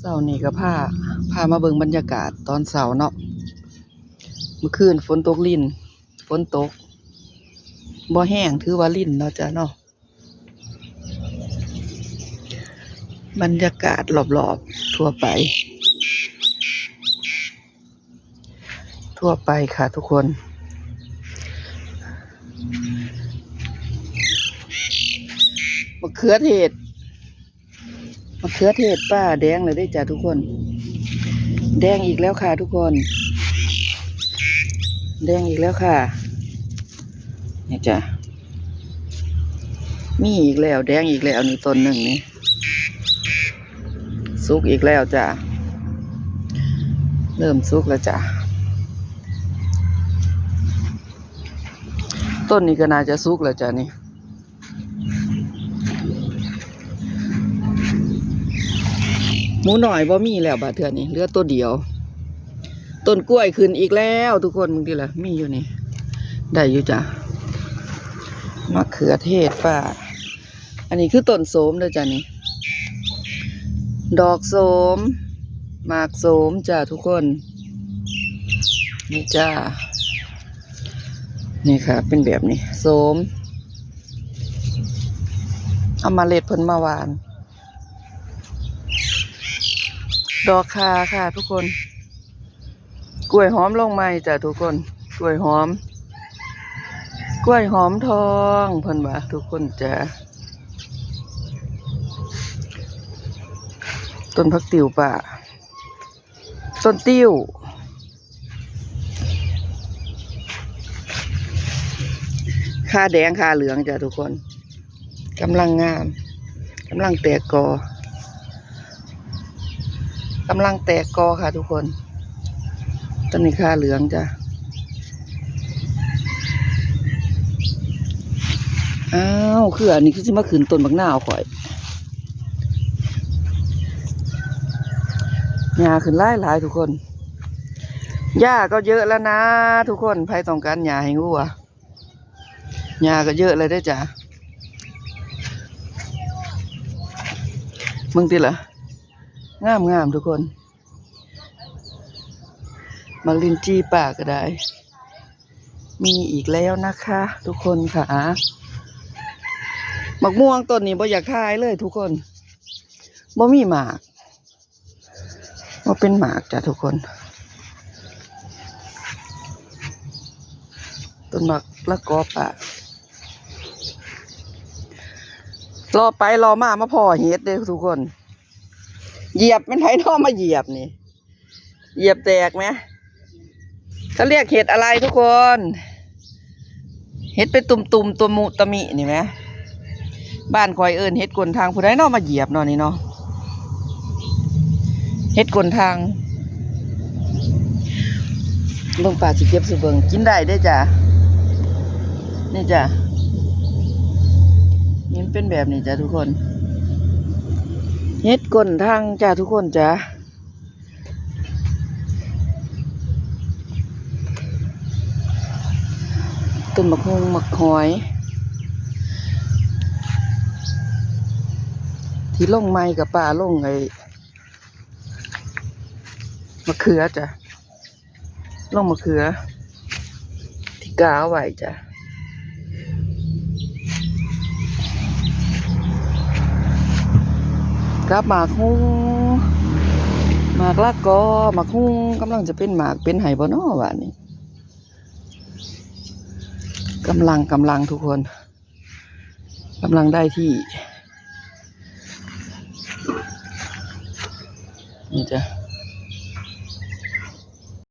ເຊົ້ານີ້ກໍພາ ພາມາເບິ່ງບັນຍາກາດຕອນເຊົ້າເນາະ. ເມື່ອຄືນຝົນຕົກລິນ ຝົນຕົກບໍ່ແຮງ ຖືວ່າລິນເນາະຈ້າເນາະ. ບັນຍາກາດລອບໆທົ່ວໄປ ທົ່ວໄປຄ່ະທຸກຄົນ. ມະເຂືອເທດ ມະເຂືອເທດປ່າແດງແລ້ວເດ້ຈ້າທຸກຄົນ. ແດງອີກແລ້ວຄ່ະທຸກຄົນ ແດງອີກແລ້ວຄ່ະ. ນີ້ຈ້າ ມີອີກແລ້ວ ແດງອີກແລ້ວ. ນີ້ຕົ້ນໜຶ່ງນີ້ ສຸກອີກແລ້ວຈ້າ ເລີ່ມສຸກແລ້ວຈ້າ. ຕົ້ນນີ້ກໍໜ້າຈະສຸກແລ້ວຈ້ານີ້. ໝູນ້ອຍບໍ່ມີແລ້ວ ບາດເທື່ອນີ້ເຫຼືອໂຕດຽວ. ຕົ້ນກ້ວຍຂຶ້ນອີກແລ້ວທຸກຄົນ ເບິ່ງຕິລະ ມີຢູ່ນີ້ ໄດ້ຢູ່ຈ້າ. ມະເຂືອເທດປ່າ ອັນນີ້ຄືຕົ້ນໂສມເດີຈ້ານີ້ ດອກໂສມ ໝາກໂສມຈ້າທຸກຄົນ. ນີ້ຈ້າ ນີ້ຄ່ະ ເປັນແບບນີ້ ໂສມ ເອົາເມລັດເພິ່ນມາຫວ່ານ. ດອກຂ່າຄ່ະທຸກຄົນ. ກ້ວຍຫອມລົງໃໝ່ຈ້າທຸກຄົນ ກ້ວຍຫອມ ກ້ວຍຫອມທອງເພິ່ນວ່າທຸກຄົນຈ້າ. ຕົ້ນຜັກຕິ້ວປ່າ ຕົ້ນຕິ້ວ ຂ່າແດງຂ່າເຫຼືອງຈ້າທຸກຄົນ. ກຳລັງງາມ ກຳລັງແຕກກໍ ກຳລັງແຕກກໍຄ່ະທຸກຄົນ. ຕອນນີ້ຂ່າເຫຼືອງຈ້າ. ອ້າວ ຄືອັນນີ້ຄືຊິມາຂຶ້ນຕົ້ນບັກນາວຂ້ອຍ. ຫຍ້າຂຶ້ນຫຼາຍໆທຸກຄົນ. ຫຍ້າກໍເຍີະແລ້ວນາທຸກຄົນ ໃຜຕ້ອງການຫຍ້າໃຫ້ງົວ. ຫຍ້າກໍເຍີະແລ້ວເດ້ຈ້າ ເບິ່ງຕິລະ ງາມໆທຸກຄົນ. ໝາກລິນຈີ່ປ່າກໍໄດ້ ມີອີກແລ້ວນະຄະທຸກຄົນຂະ. ໝາກມ່ວງຕົ້ນນີ້ບໍ່ຢາກຖ່າຍເລີຍທຸກຄົນ ບໍ່ມີໝາກ. ບໍ່ເປັນໝາກຈ້າທຸກຄົນ. ຕົ້ນໝາກລະກອປະ ເລາະໄປເລາະມາ ມາພໍ້ເຫັດເດ້ທຸກຄົນ. ຢຽບ ແມ່ນໃຜເນາະມາຢຽບນີ້ ຢຽບແຕກແມ. ເຂົາຮຽກເຫັດອະໄລທຸກຄົນ ເຫັດເປັນຕຸ່ມໆ ຕົວມຸຕະມິນີ້ແມ. ບ້ານຂ້ອຍເອີ້ນເຫັດກົ້ນທາງ. ຜູ້ໃດເນາະມາຢຽບເນາະນີ້ເນາະ ເຫັດກົ້ນທາງ. ເບິ່ງປ້າຊິເກັບສູ່ເບິ່ງ ກິນໄດ້ເດ້ຈ້າ. ນີ້ຈ້າ ນີ້ມັນເປັນແບບນີ້ຈ້າທຸກຄົນ ເຫັດກົ້ນທາງຈ້າທຸກຄົນຈ້າ. ຕົ້ນໝາກຫຸ່ງໝາກຫອຍ ທີ່ລົງໃໝ່ກໍປ້າລົງໄອ້ມະເຂືອຈ້າ ລົງມະເຂືອ ທີ່ກ້າເອົາໄວ້ຈ້າ. ກັບໝາກຫຸ່ງ ໝາກລະກໍ ໝາກຫຸ່ງກຳລັງຈະເປັນໝາກເປັນໄຮ່ບໍ່ນໍບາດນີ້. ກຳລັງ ກຳລັງທຸກຄົນ ກຳລັງໄດ້ທີ່. ນີ້ຈ້າ